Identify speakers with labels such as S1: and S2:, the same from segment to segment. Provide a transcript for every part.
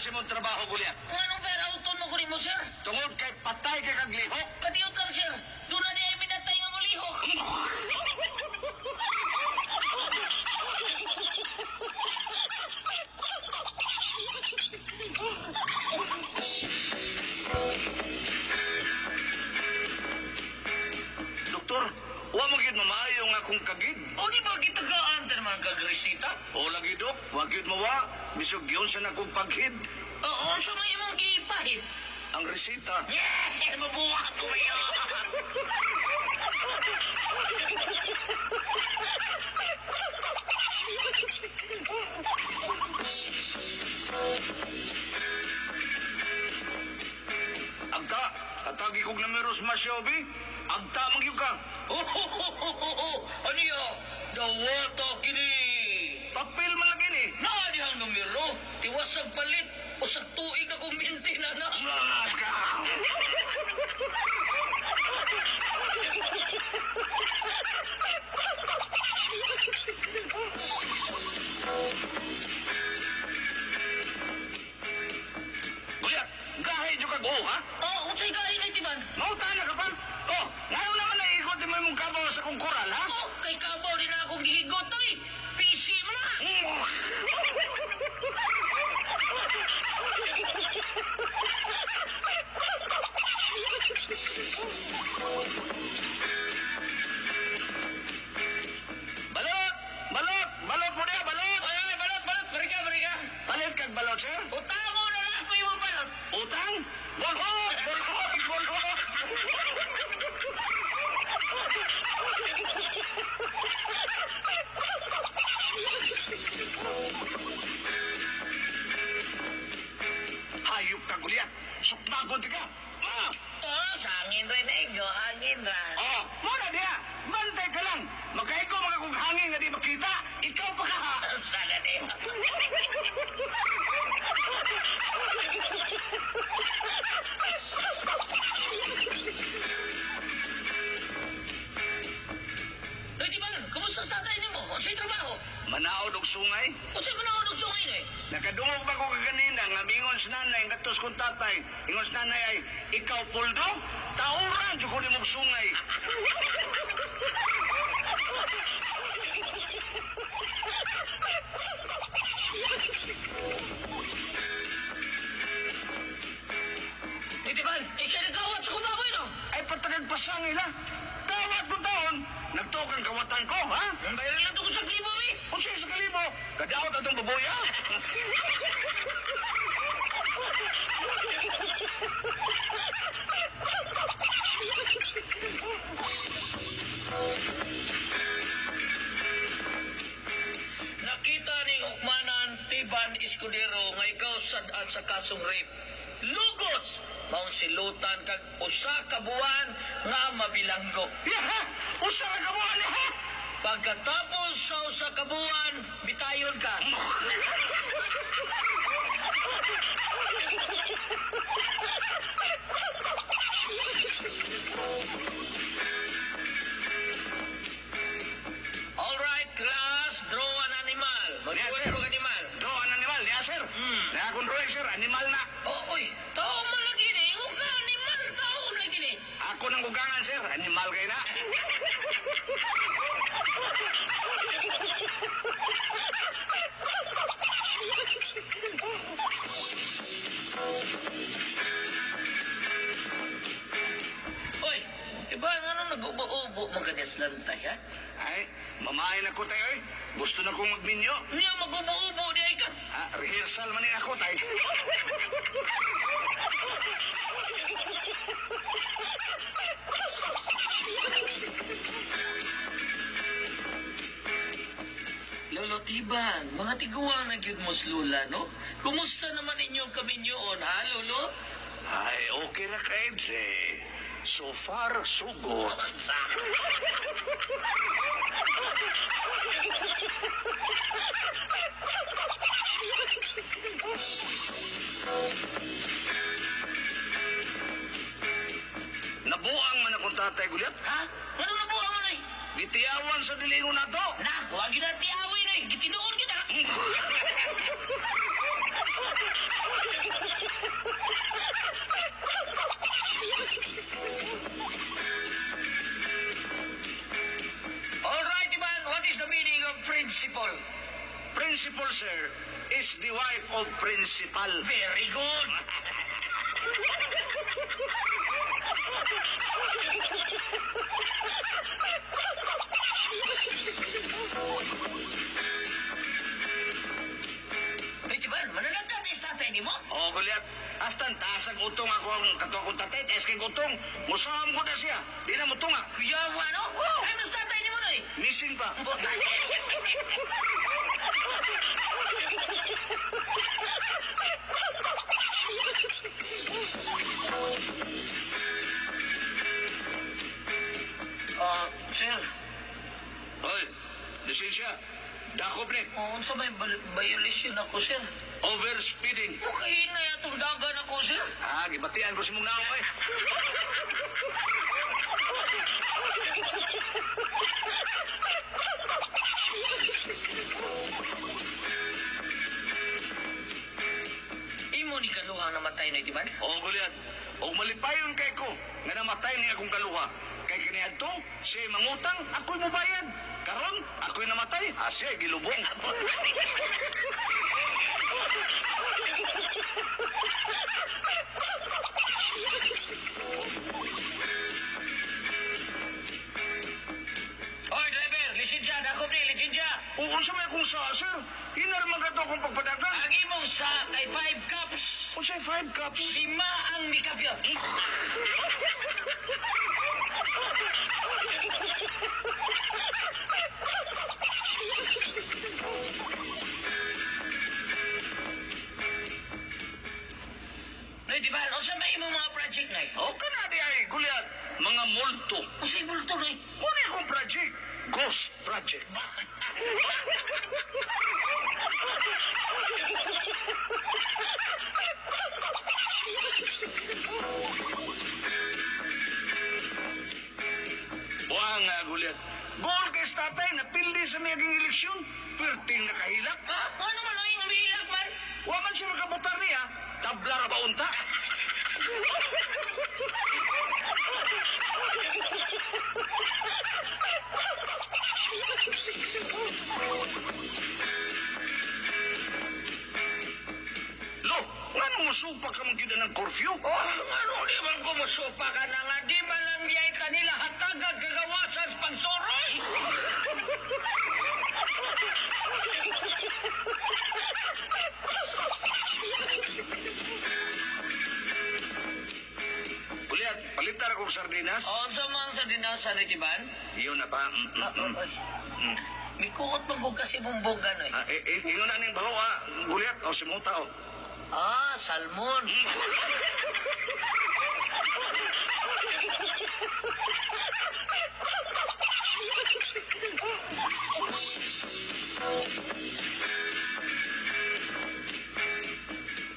S1: sa imong trabaho, Goliath.
S2: Nganong pero auton mo ko nimo, sir?
S1: Tungod kay patay kay kag lihok.
S2: Kadiyot lang, sir. Doon na di ay minatay nga mulihok.
S1: Doktor, wa mo gyud mamaayo nga akong kagid.
S2: O di ba gitagaan tan mga kagresita?
S1: O lagi, dok, wa gyud mawa. Bisog yun sa nakong paghid.
S2: Oo, sa may imong gipahit.
S1: Ang resita.
S2: Yeah, mabuhat ko yun.
S1: Agta, atagi kog numeros masyobi. Agta man gyud ka.
S2: Oh, ano yun? Dawata kini.
S1: Papel man lagi ni.
S2: Naa dihang numero. Tiwasag palit. Usag tuig akong minti na na.
S1: Mga ka. Goliath, gahi jud kag o, ha?
S2: Oh, unsay gahi ni Tiban?
S1: Mauta na ka pa? Oh, ngayon naman naiikot mo imong kabaw sa kong koral, ha?
S2: Oh, kay kabaw din na akong gihigot oy. PC man na.
S1: Balot! Balot! Balot mo niya! Balot!
S2: Ay, ay, balot, balot. Bariga, bariga.
S1: Palit kag balot, sir?
S2: Utango na lang ako imong balot.
S1: Utang? Bolhot! Bolhot! Bolhot! Hayop ka, Goliath! Sukmagon ka! Ah!
S2: Oh, sa hangin rin eh. Go, hangin ra.
S1: Oh, muna diya! Bantay ka lang! Makaigo mga kung hangin nga di makita! Ikaw pa ka ha!
S2: Sana din. Hoy, Tiban, kumusta sa tatay nimo? Unsay trabaho?
S1: Manaod og sungay?
S2: Unsay manaod og sungay ni?
S1: Nakadungog ba ko kaganina nga mingon sa nanay nga tos kong tatay. Ingon sa nanay ay, ikaw puldo? Tauran jud ko nimong sungay.
S2: Hoy, Tiban, ikay nagkawat sa kong baboy, no?
S1: Ay patagag pasang ila. Tawad mo taon, nagtukan kawatan ko, ha?
S2: Bayaran lang to ko sa libo, eh.
S1: Unsay sa kalibo? Kadaot atong baboya?
S2: Nakita ning hukmanan Tiban Escudero nga ikaw sad-an sa kasong rape. Lugos! Maong silutan kag usa ka buwan nga mabilanggo.
S1: Yaha! Usa ra ka buwan, ha?
S2: Pagkatapos sa usa ka buwan, bitayon ka. All right, class, draw an animal.
S1: Yes,
S2: Mag-draw
S1: sir.
S2: og animal.
S1: Draw an animal, niya sir. Na akong drawing sir, animal na.
S2: Oh, oy, tao man lagi ni. Huwag ka animal, tao lagi ni.
S1: Ako nang ugangan sir, animal kay na.
S2: Oy, iba nga nung nag-ubo-ubo man ka lantay, ha?
S1: Ay, mamain ako tayo eh. Gusto na kong magminyo.
S2: Niya mag-ubo-ubo di ay ka.
S1: Ah, rehearsal man ni ako tay.
S2: Lolo Tiban, mga tiguang na gyud mo lula, no? Kumusta naman inyong kaminyoon, ha, Lolo?
S1: Ay, okay na kay Dre. So far, so good.
S2: Unsa?
S1: Nabuang man akong tatay, Gulyat.
S2: Ha? Ano nabuang mo, nay?
S1: Gitiawan sa dilingon na to.
S2: Na, wag yun na tiawin, nay. Gitinuon kita. All right, Ivan, what is the meaning of principle?
S1: Principal, sir, is the wife of principal.
S2: Very good. Hey, Ivan, mananagdan is tatay ni mo?
S1: Oo, Goliath. Astan, taas ang utong ako ang kato akong tatay. Taas kay utong. Musaham ko na siya. Di na mo tunga.
S2: Kuyawa, no? Ano sa tatay ni mo, noy?
S1: Missing pa.
S2: Ah, sir.
S1: Hoy, lisensya. Dakop ni.
S2: Oh, unsa may violation ako, sir?
S1: Overspeeding.
S2: Okay na yatong dagan ako, sir.
S1: Ah, gibatian ko si mong nao eh.
S2: Imo ni kaluhang namatay na, di ba?
S1: Oo, Goliath. O malipayon kay ko nga namatay ni akong kaluha. Kay kaniadto, siya mangutang, ako'y mubayad. Karon, ako'y namatay, ah, siya gilubong.
S2: Hoy, driver, lisensya, dakop ni, lisensya.
S1: O unsa may akong sa, sir? Hinarman ka to akong pagpadagan.
S2: Ang imong sa kay 5 cups.
S1: Unsay 5 cups?
S2: 5 ang mikapyot. Noy, di ba? Unsa may imong mga project, Noy?
S1: O kana di ay, Goliath, mga multo.
S2: Unsay bulto, Noy?
S1: Muna akong project, Ghost Project. Buang nga, Goliath. Goal kay tatay, napildi sa miyaging eleksyon. Perting nakahilak.
S2: Ha? Ano man ang imong hilak man?
S1: Wa man siya makabutar niya. Tabla ra ba unta? Lo, ngano musupa ka man gyud ng curfew?
S2: Oh, ano di man kumusupa ka na nga, di man lang niya'y kanila hatagag kagawasan sa pagsoroy.
S1: Uliat, palitar akong sardinas.
S2: O, unsa man sa dinasa ni Tiban?
S1: Iyon na pa.
S2: Ah, oh, ay. Mikuot man kung kasi bumbogan, oy.
S1: Ah, eh, eh, ingon na ning baho, ah. Gulyat, o simuta, oh.
S2: Ah, salmon.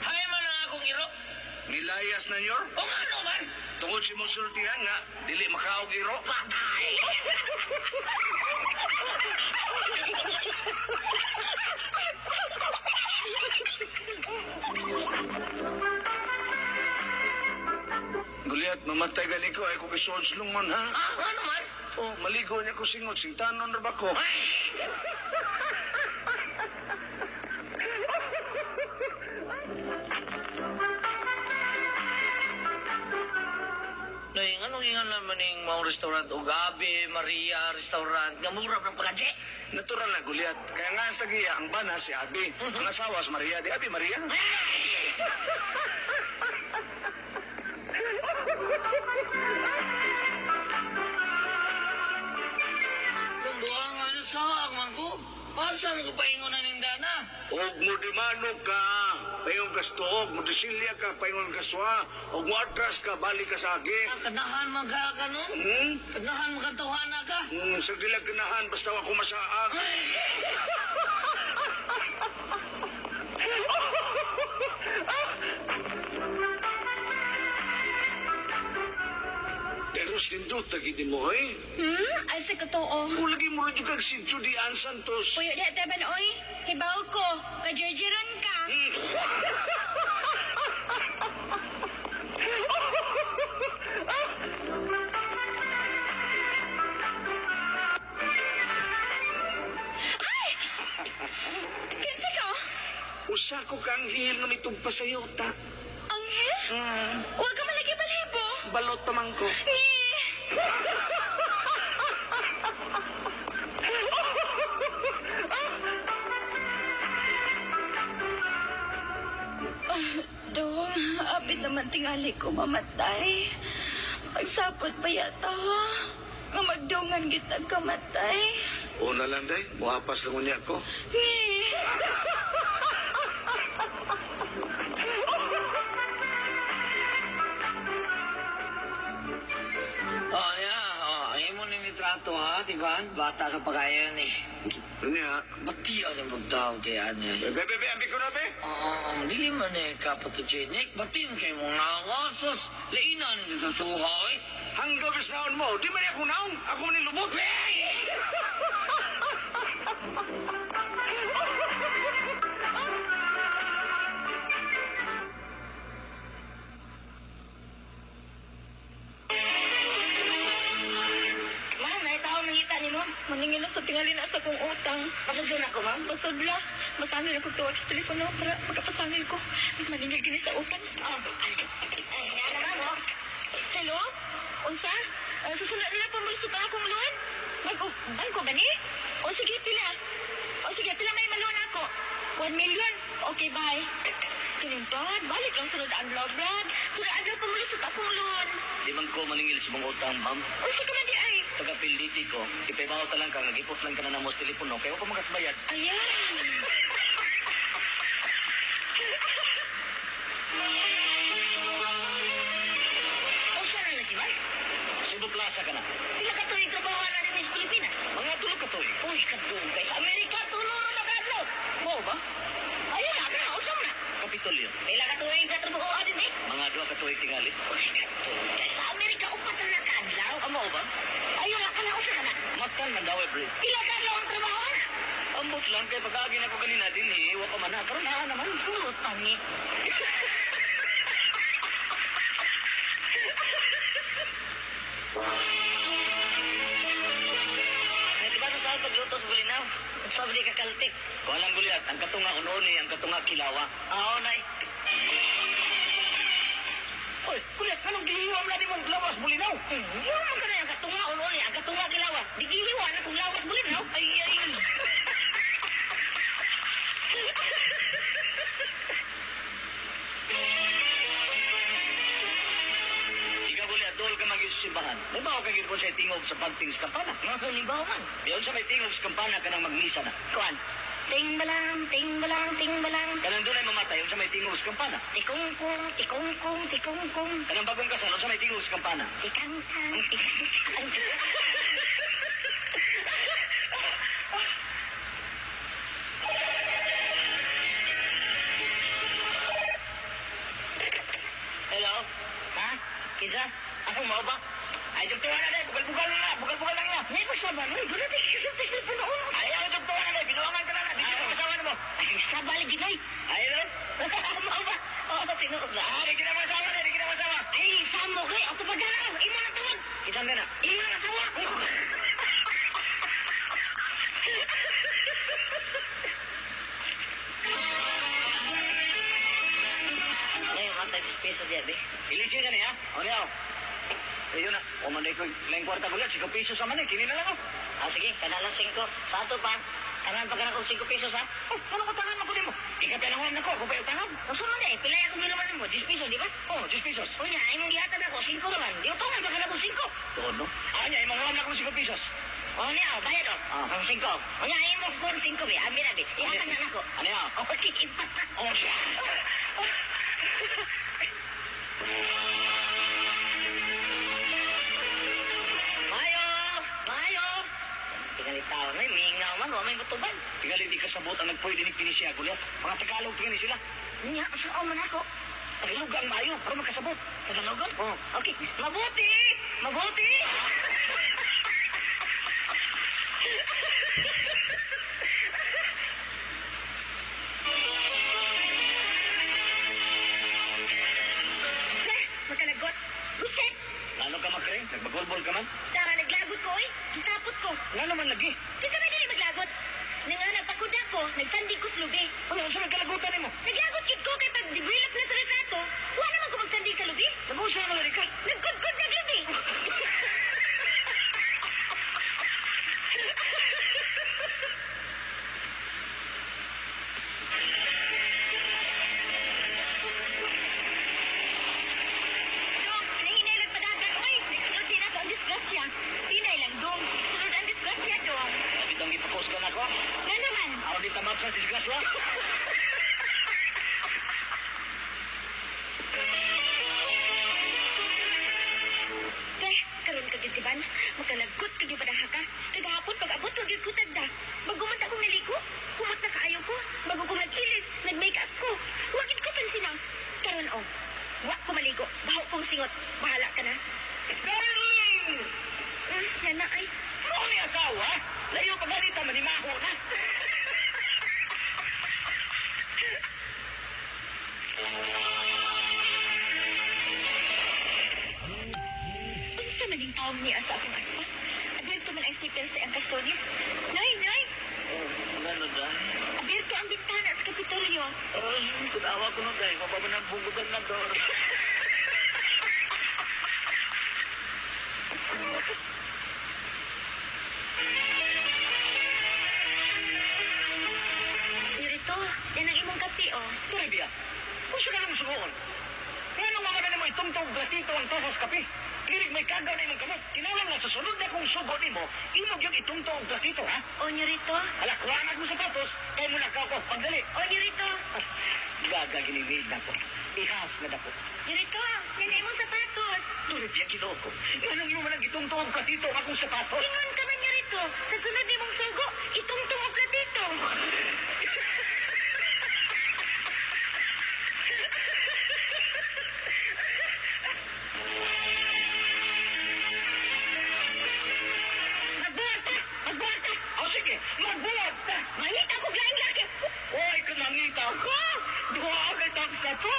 S2: Hay man ang akong iro.
S1: Nilayas na nyor?
S2: O nga ano man?
S1: Tungod si musultihan nga, dili makaog iro.
S2: Patay!
S1: Gulyat, mamatay gali ko, ay kung isuod lungon, ha?
S2: Ah, ano man?
S1: Oh, maligo niya ko singot, singtanon na ba ko?
S2: Ay! Nay, anong ingan naman ning mga restaurant o Gabi, Maria Restaurant, nga mura ng pagkaje?
S1: Natural na, Gulyat. Kaya nga sa tagiya, ang bana si Abi. Ang asawa si Maria. Di Abi Maria.
S2: Buang ano sa man ko? Asa mo ko paingon na nindana?
S1: Og mo di mano ka, payong kastuog, mo disilya ka, payong kaswa, og mo atras ka, balik ka sa agi.
S2: Ah, kanahan man ka kanon?
S1: Hmm?
S2: Kanahan man ka tawhana ka?
S1: Hmm, sa gilag ganahan, basta ako masaag. Eros nindot, tagidi mo, eh.
S3: Asa ka to, oh.
S1: Kung lagi mo rin yung kag si Judy Ann Santos.
S3: Puyo diha taban, oy. Hibaw ko. Kajerjeron ka.
S1: Usa ko ka anghel nga mitugpa sa yuta.
S3: Anghel? Huwag ka malagi balibo.
S1: Balot pa man ko.
S3: Ni! Ah, Dong, apit naman tingali ko mamatay. Magsapot pa yata, ha? Nga magdungan kitang kamatay.
S1: Una lang, day. Muhapas lang unya ko.
S3: Ni!
S2: Oh, niya. Oh, ang imo ni nitrato ha, Tiban? Bata ka pa kaya ni.
S1: Niya.
S2: Batian ang magdaw kay ano.
S1: Be, be, be, ambi ko na, be.
S2: Oo, dili man eh kapatogenic. Batin kay mong nawasos. Lainan ni tatuha eh.
S1: Hanggaw bis naon mo. Di man ako naon. Ako man nilubot.
S4: Ma'am, may tao nangita ni mo.
S3: Maningin na sa tingali na sa kong utang.
S4: Pasudlo na ko, ma'am.
S3: Pasudla. Masangil ako tuwag sa telepono para magkapasangil ko. Maningil gini sa utang.
S4: Oh. Ay, nga na, ma'am, oh.
S3: Hello? Unsa? Susunod nila po mo sa akong loan? Mag bangko gani? O sige, pila. O sige, pila may maloan ako. 1 million. Okay, bye. Kinimpad, balik lang sunod ang vlog, Brad. Sunod ang pumulisot akong loan.
S1: Di man ko maningil sa mong utang, ma'am.
S3: Unsa ka man di ay?
S1: Pagkapilditi ko, ipaibaw ta lang ka, nagipot lang ka na ng mos telepono, kaya ko makasbayad.
S3: Ayan.
S4: Unsa na na si ma'am?
S1: Cebu Plaza ka na.
S4: Pila ka tuig trabaho na rin sa Pilipinas?
S1: Mga tulog ka tuig.
S4: Uy, kadugay. Sa Amerika, tulo na kadlaw.
S1: Mo ba?
S4: Ayun na, na, unsa man na?
S1: Kapitolyo.
S4: Pila ka tuig ka trabaho din eh?
S1: Mga duha ka tuig tingali.
S4: Uy, kadugay. Sa Amerika, upat na kadlaw.
S1: Amo ba?
S4: Ayun na, kana, unsa ka na?
S1: Matan man daw eh, bre.
S4: Pila ka adlaw ang trabaho na?
S1: Ambot lang kay pag-agi na ko ganina din eh, wa pa man na. Karon naa naman.
S4: Pulutan ni. Ay, di ba sa saan pagluto sa Bulinaw? Sabi ka kaltik.
S1: Walang gulyat, ang katunga unoni, ang katunga kilawa.
S4: Oo, nay.
S1: Oy, gulyat, anong gihiwa mo na di mong lawas bulinaw?
S4: Yun ang kanay, ang katunga ulo ang katunga kilawa. Di gihiwa na kung lawas Bulinaw.
S1: Ay, ay. Ikaw gulyat, dool ka magyud sa simbahan. May bawo ka gyud sa tingog sa pagting sa kampana.
S4: Mga kalibaw man.
S1: Diyon sa may tingog sa kampana kanang magmisa na.
S4: Kuan. Ting balang, ting balang, ting balang.
S1: Kanang dunay mamatay unsa may tingog sa kampana.
S4: Tikungkung, tikungkung, tikungkung.
S1: Kanang bagong kasal unsa may tingog sa kampana.
S4: Tikangkang, tikangkang.
S1: Hello? Ha? Kinsa? Ako mao ba? Ay, dugtungan na day. Bugal-bugal na. Bugal-bugal lang na.
S4: May pagsaba, no? Doon natin kasulti sa punoon.
S1: Ay, ay, dugtungan na day. Binuangan ka na na. Di ka kasawa na mo.
S4: Ay, sabal ginay.
S1: Ay, hello?
S4: Mao ba? Oo, tinuod na.
S1: Ah, di ka na masawa na. Di ka na masawa.
S4: Ay, samo kay. Ako pagdalaw. Imo na tawag.
S1: Kinsa ka na?
S4: Imo na sawa. Ngayon, matag peso diya, be.
S1: Ilisyo na niya. O niya. Ayun na. O man ko laing kwarta gulat. 5 piso sa man eh. Kini na lang oh.
S4: Ah, sige, kanalang 5. Sa ato pa. Tanan pa ka na kung 5 pesos, ha?
S1: Oh, ano ko tangan ko nimo? Ikatanangon nako ako pa utangan.
S4: Ang sunod eh, pila akong giluman mo, 10 pesos, di ba?
S1: Oh, 10 pesos.
S4: Unya, imong gihatag ako, 5 naman. Di utangan pa ka na kung 5.
S1: Tuod no? Ah, niya imong huwam na akong 5 pesos.
S4: O niya, oh, bayad oh.
S1: Ah.
S4: Ang 5. Unya, imong kung 5, be. Abi na, be. Ihatag na nako.
S1: Ano yan?
S4: Okay.
S1: Oh, siya.
S4: Mayo! Mayo! Tingali tao na, mingaw man, wa may butuban.
S1: Tingali di kasabot ang nagpwede ni Pinisia gulat. Mga Tagalog tingin sila.
S4: Niya, saan man ako?
S1: Tagalog ang maayo para magkasabot.
S4: Tagalogon?
S1: Oh.
S4: Okay. Mabuti! Mabuti! Makalagot. Buset!
S1: Ano ka makring? Nagbagolbol ka man?
S4: Tara, naglagot ko eh. Gisapot ko.
S1: Nga naman lagi.
S4: Kinsa man dili maglagot? Nang nagpakuda ko, nagsandig ko sa lugar.
S3: lubi.
S1: Ano, sa nagkalagutan nimo?
S3: Naglagot gid ko kay pag develop na sa retrato, wa naman ko magsandig sa lubi.
S1: Nag-usa na lang ka.
S3: Nagkudkod na lubi. Dong, nahinay lang padagan. Oy, nagsunod din ako ang disgrasya. Pinay lang, dong. Sunod ang disgrasya, dong.
S1: Bakit ang gipakos ka na ko?
S3: Nga naman.
S1: Aron di tamap sa disgrasya?
S3: Teh, karon ka gyud tiban, makalagkot ka gyud padaha ka. Kagahapon pag abot wa gyud ko tagda. Bago man ta akong naligo, kumot na kaayo ko. Bago ko nag-ilis, nag-make up ko. Wa gyud ko pansinang. Karon oh, wa ko maligo, baho kong singot. Bahala ka na.
S1: Darling!
S3: Yan na ay.
S1: Mo ni asawa? Layo pa ganita, manimaho na.
S3: Unsa man ning taong niya sa akong asa? Aberto man ang sipil sa iyang kasonis. Nay, nay,
S2: Oh, ano dahil?
S3: aberto ang bintana sa Kapitolyo.
S2: Ay, kunawa ko na dahil. Mapamanang bugutan na door.
S3: Yurito, yan ang imong kape oh.
S1: Tuloy biya. Kung siya ka lang subuon. Nga nung mama na nimo itungtong platito ang tasas kape. Lirig may kagaw na imong kamot. Kinalang na susunod na kung sugo nimo, imog yung itungtong og platito, ha?
S3: O, Nurito.
S1: Ala, kuha na akong sapatos, kay mula ka ako. Pagdali.
S3: O, Nurito.
S1: Gaga ginimid na ko. Ihas na dako.
S3: Nurito, yan ang imong sapatos.
S1: Tuloy biya ginoo ko. Nga nung imo man ang itungtong og platito ang akong sapatos.
S3: Ingon ka man Nurito. Sa sunod nimong sugo, itungtong og platito. Magbuhat ka! Magbuhat ka!
S1: O sige, magbuhat ka.
S3: Mangita ko laing laki!
S1: Oy, kanangita ko. Duha kay taksa to.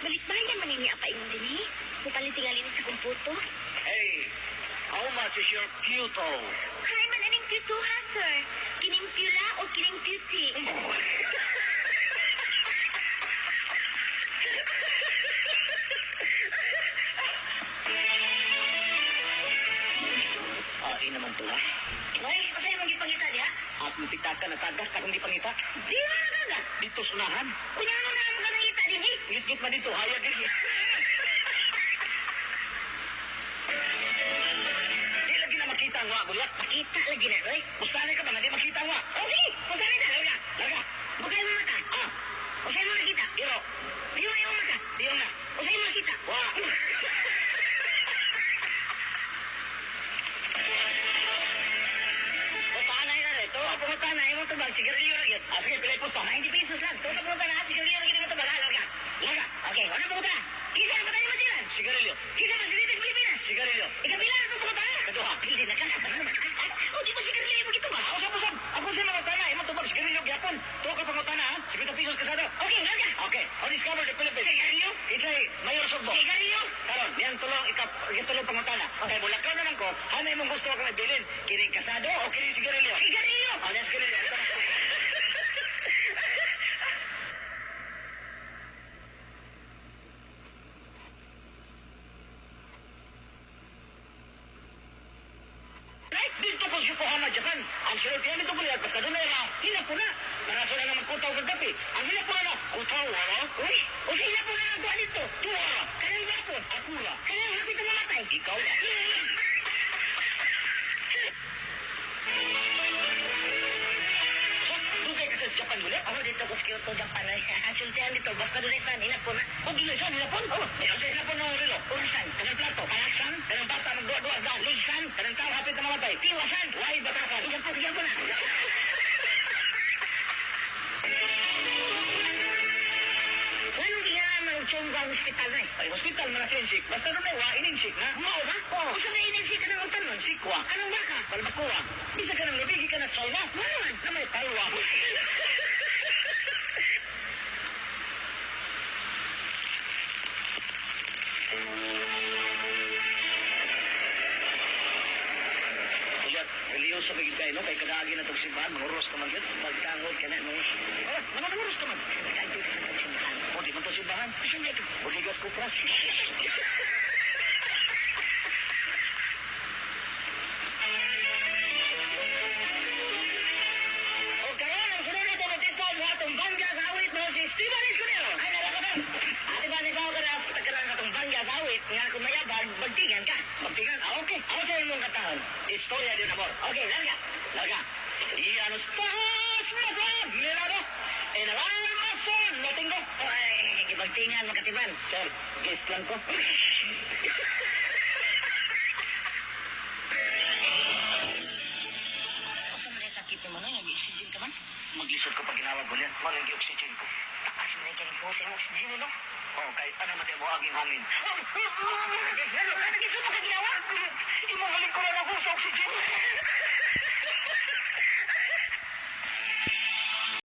S3: Balikbayan man ini apa ingon dinhi. Mupalit tingali ni sa kumputo.
S1: Hey, how much is your puto?
S3: Hi man aning puto ha, sir. Kining pula o kining puti?
S1: Ay naman to ha.
S4: Hoy, unsay imong gipangita diha?
S1: At mutikta ka na tagas ka kung di pangita.
S4: Di ba na taga?
S1: Dito sunahan.
S4: Kunya ano na ang nangita dinhi?
S1: Ngit-ngit man dito, hayag eh. Di lagi na makita ang wa, bulak.
S4: Makita lagi na, oy.
S1: Bustane ka ba nga di makita ang wa?
S4: Oh, sige, unsay na
S1: Larga, larga.
S4: Bukay mo mata.
S1: Ah,
S4: Unsay mo nakita?
S1: iro.
S4: Iyo yung mata.
S1: Diyong na.
S4: Unsay mo nakita?
S1: Wa.
S4: Pustahan na ito. Pumunta na, imong tubag, sigarilyo ra gyud.
S1: Ah, sige, pilay pusta.
S4: 90 pesos lang. Tuto pumunta na, sigarilyo ra gyud imong tubag. Ah, larga.
S1: Larga.
S4: Okay, wala pumunta. Kinsa ang patay mo silan?
S1: Sigarilyo.
S4: Kinsa man silipit Pilipinas?
S1: Sigarilyo.
S4: Ikapila na itong pumunta.
S1: Kaduha.
S4: Pili na ka. Ano naman? Oh, di ba sigarilyo imong gitubag?
S1: Ah, usap, usap. Ako sa mga tana, imong tubag, sigarilyo gyapon. Tuo ka pangutana, ha? 50 pesos kasado.
S4: Okay, larga.
S1: Okay, how discover the Philippines?
S4: Sigarilyo?
S1: Isa'y Mayor Sugbo.
S4: Sigarilyo?
S1: Karon, niyang tulong ikap, yung tulong pangutana. Kay bulakaw na lang ko, ano imong gusto akong ibilin? Kining kasado o kining sigarilyo?
S4: Sigarilyo!
S1: Oh, niya sigarilyo. Right dito ko sa Yokohama, Japan. Ang sinultihan nito kuya, basta doon na ra, hinapuna. Naraso na naman kutaw kagabi. Ang hinapuna na, kutaw, wala?
S4: Uy, unsay na po na ang tuwa dito?
S1: Tuwa,
S4: Kanang gapon.
S1: akura,
S4: Kanang hapit na mamatay.
S1: ikaw na. So, dugay ka sa Japan ulit?
S4: Ako dito ko sa Kyoto, Japan. Ay, ang sultihan dito, basta doon ay hinapon na.
S1: O, dili siya, hinapon? Oh, eh, ang hinapon ng relo.
S4: Unsan?
S1: Kanang plato, kanaksan, kanang bata, magduwa-duwa, daan, ligsan, kanang tao, hapit na mamatay.
S4: Tiwasan.
S1: Why batasan?
S4: Igapo, igapo na. Anong ginagawa ng Chongga Hospital na eh?
S1: Ay, hospital man na sinsik. Basta doon ay wa, ininsik na.
S4: Mao ba?
S1: Oo.
S4: Usa na ininsik ka ng utanon?
S1: Sikwa.
S4: Anong baka?
S1: Balbakuwa. Bisa ka ng lubigi ka na sauna.
S4: Mao man.
S1: Na may talwa. day, no? Kay kadaagi na itong simbahan, manguros ka man yun.
S4: Pagtangod ka na, no?
S1: Oh, manguros ka man.
S4: Nagkaadto sa pagsimbahan.
S1: O, di man to simbahan. Bisan dito. Buligas ko, pras.
S4: O karon ang sunod na artista mo atong bangga sa awit mo si Steven Escudero. Ay, nalako ka. Ate ba ikaw ka na pagkaran sa atong bangga sa awit nga kung mayabag, bagtingan ka.
S1: Magtingan, ah, okay.
S4: Ako sa imong katahon.
S1: Istorya din amor.
S4: Okay, larga.
S1: Larga. Ya no estás más a mi lado. En el alma solo tengo.
S4: Ay, gibagtingan makatiban.
S1: Sir, guest lang ko.
S4: Usa man sakit nimo no, nag-oxygen ka man.
S1: Maglisod ko pag ginawag ko yan. Malang oxygen ko.
S4: Taas man kay po sa oxygen no.
S1: Oh, kahit ano man mo aging hangin.
S4: Ano